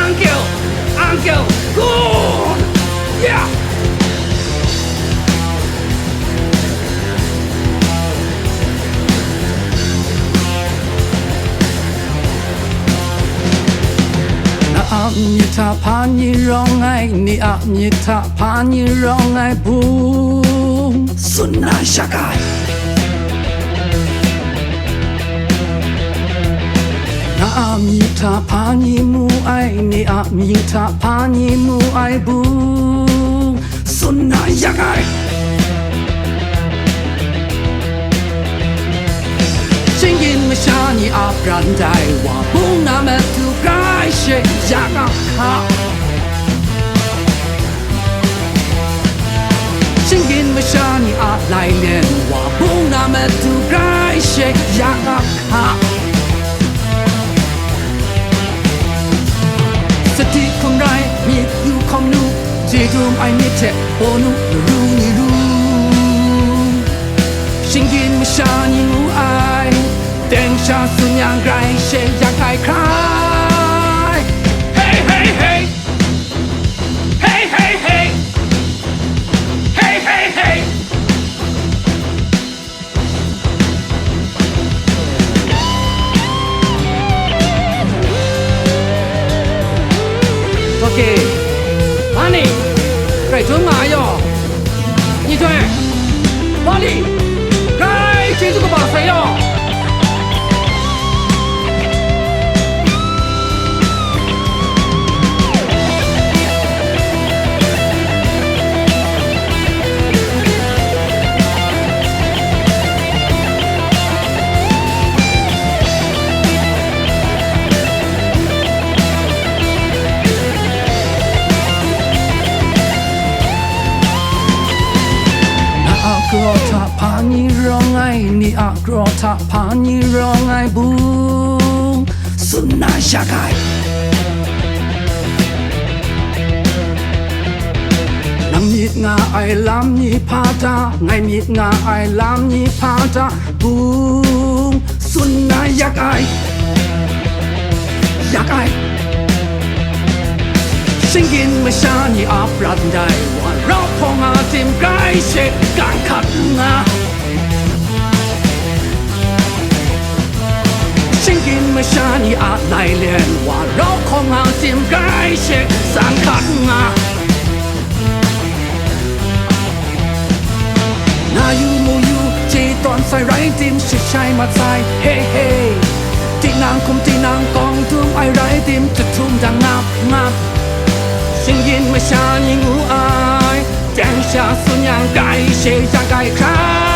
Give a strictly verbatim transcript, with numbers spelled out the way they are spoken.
Uncle, Uncle, gone! Yeah! Na a myit hta hpa ni rawng ai, ni a myit hta hpa ni rawng ai bung, tsun na yak ai. Na a myit hta hpa ni mu ai, ni a myit hta hpa ni mu ai bung, tsun na yak ai. Shinggan masha ni a pran dai wa bung na matu grai she yak a hka. Shinggan masha ni a lailyen wa bung na matu grai she yak a hka. Sadi hkum rai myit yu hkawm nu, je dum ai myit hte paw nu, laru ni ru. Shinggan masha ni ngu ai, teng sha tsun yang grai she yak ai hkrai. Hey, hey, hey! Hey, hey, hey! Hey, hey, hey! Okay. Mani, grai dum nga ai yaw. Ni htoi, Bali, grai chyeju kaba sai yaw. Na a kraw hta hpa ni rawng ai, ni a kraw hta hpa ni rawng ai bung, tsun na yak ai. Nang myit nga ai lam ni hpa ta, ngai myit nga ai lam ni hpa ta, bung, tsun na yak ai, yak ai. Shinggan masha ni a pran dai wa rau hpawng a tim grai she kan hkat nga. Shinggan masha ni a lailyen wa rau hkawng a tim grai she san hkat nga. Na yu mu yu, chye tawn sai rai tim, shit shai mat sai, hey, hey. Tinang hkum tinang kawng dum ai rai tim, jahtum dang ngap, ngap. Shinggan masha ni ngu ai, teng sha tsun yang grai she yak ai hkrai.